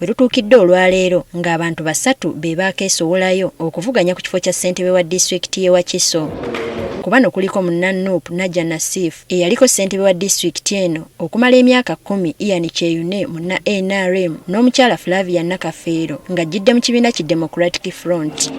We tutuukidde olwaleero ng'abantu basatu be baakeesowolayo okuvuganya ku kifo kya ssentebe wa disitulikiti y'e Wakiso. Ku bano kuliko munna Nup Najja Nassif eyaliko ssentebe wa disitulikiti eno okumala emyaka 10, Ian Kyeyune munna NRM n'omukyala Flavia Nakafeero ng'ajjidde mu kibiina ki Democratic Front.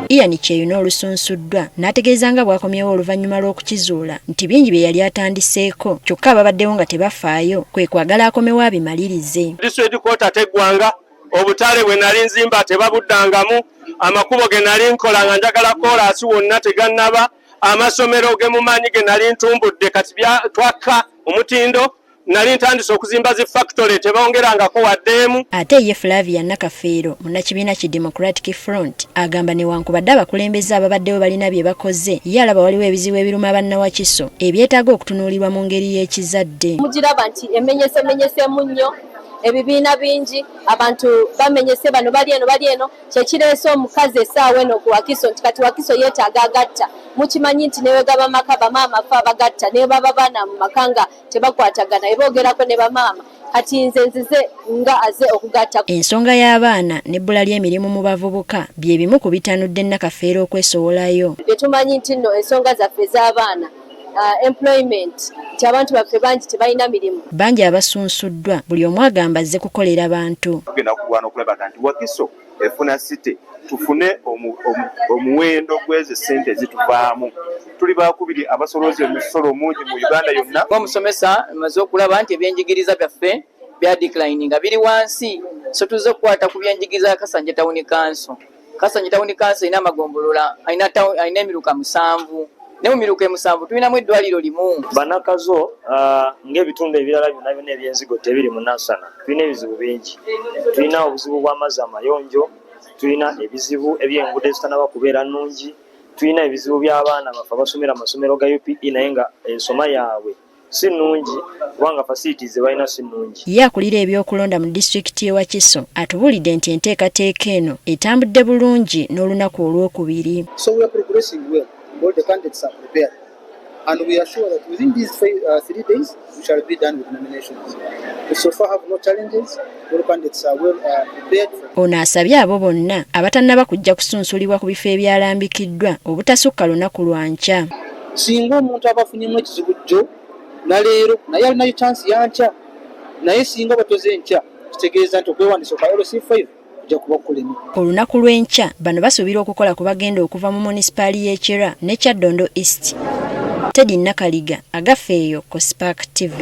Ian Kyeyune olusunsuddwa n'ategeeza nga bw'akomyewo oluvannyuma lw'okukizuula nti bingi bye yali atandiseeko kyokka ababaddewo nga tebafaayo kwe kwagala akomewo abimalirize. District quarter teggwanga, obutale bwe nali nzimba tebabuddangamu, amakubo ge nali nkola nga njagala koolaasi wonna tegannaba, amasomero ge mumanyi ge nali ntumbudde kati twakka omutindo, nali ntandise okuzimba zi factory tebongerangako waddeemu. Ate ye Flavia Nakafeero munnakibiina ki Democratic Front agamba newankubadde abakulembeze ababaddewo balina bye bakoze, ye alaba waliwo ebizibu ebiruma bannawakiso ebyetaaga okutunuulirwa mu ngeri y'ekizadde. Mugiraba nti emenyesemenyeseemu nnyo, ebibiina bingi, abantu bamenyese, bano bali eno, bali eno, kyekireese omukazi essaawa eno ku Wakiso nti kati Wakiso yeetaaga agatta. Mukimanyi nti newegaba maka, bamaama fe abagatta ne baba baana mu maka nga tebakwatagana, eboogerako ne bamaama. Kati nze nzize nga aze okugatta. Ensonga y'abaana n'ebbula ly'emirimu mu bavubuka bye bimu ku bitanudde Nakafeero okwesowolayo. Bye tumanyi nti nno ensonga zaffe ez'abaana, employment, nti abantu baffe bangi tebalina mirimu. Bangi abasunsuddwa buli omu agamba azze kukolera bantu. Tugenda kulwana okulaba nti Wakiso efuna city, tufune omuwendo gw'ezo ssente ezituvaamu. Tuli bakubiri abasolooza emisolo mungi mu Uganda yonna. Omusomesa, maze okulaba nti ebyenjigiriza byaffe bya decline nga biri wansi, so tuzze okukwata ku byenjigiriza ya Kasanje Town Council. Kasanje Town Council erina amagombolola, alina emiruka 7, ne mu miruka 7 tulinamu eddwaliro limu. Bannakazo ng'ebitundu ebirala byonna byonna ebyenzigo tebiri mu Nansana, tulina ebizibu bingi. Tulina obuzibu bw'amazzi amayonjo, tulina ebizibu ebyenguudo ezitanaba kubeera nnungi, tulina ebizibu by'abaana baffe abasomera amasomero ga UPE naye nga ensoma yaabwe si nnungi kubanga facilities ze balina si nnungi. Ye akulira ebyokulonda mu disitulikiti y'e Wakiso atubuulidde nti enteekateeka eno etambudde bulungi n'olunaku olwokubiri. So we are progressing well. All the candidates are prepared. And we are sure that within these 3 days, we shall be done with nominations. We so far have no challenges. All candidates are well prepared. Ono asabye abo bonna abatannaba kujja kusunsulibwa ku bifo ebyalambikiddwa obutasukka lunaku lwa nkya. Singa omuntu aba afunyemu ekizibu jjo naleero, naye alinayo chance yankya, naye singa batoze enkya kitegeeza nti okwewandiisa kwa LC5 kujja kuba kukulema. Olunaku lw'enkya bano basuubirwa okukola ku bagenda okuva mu munisipaali y'e Kira ne Kyaddondo East. Teddy Nakaliga, Agafeeyo ku Spark TV.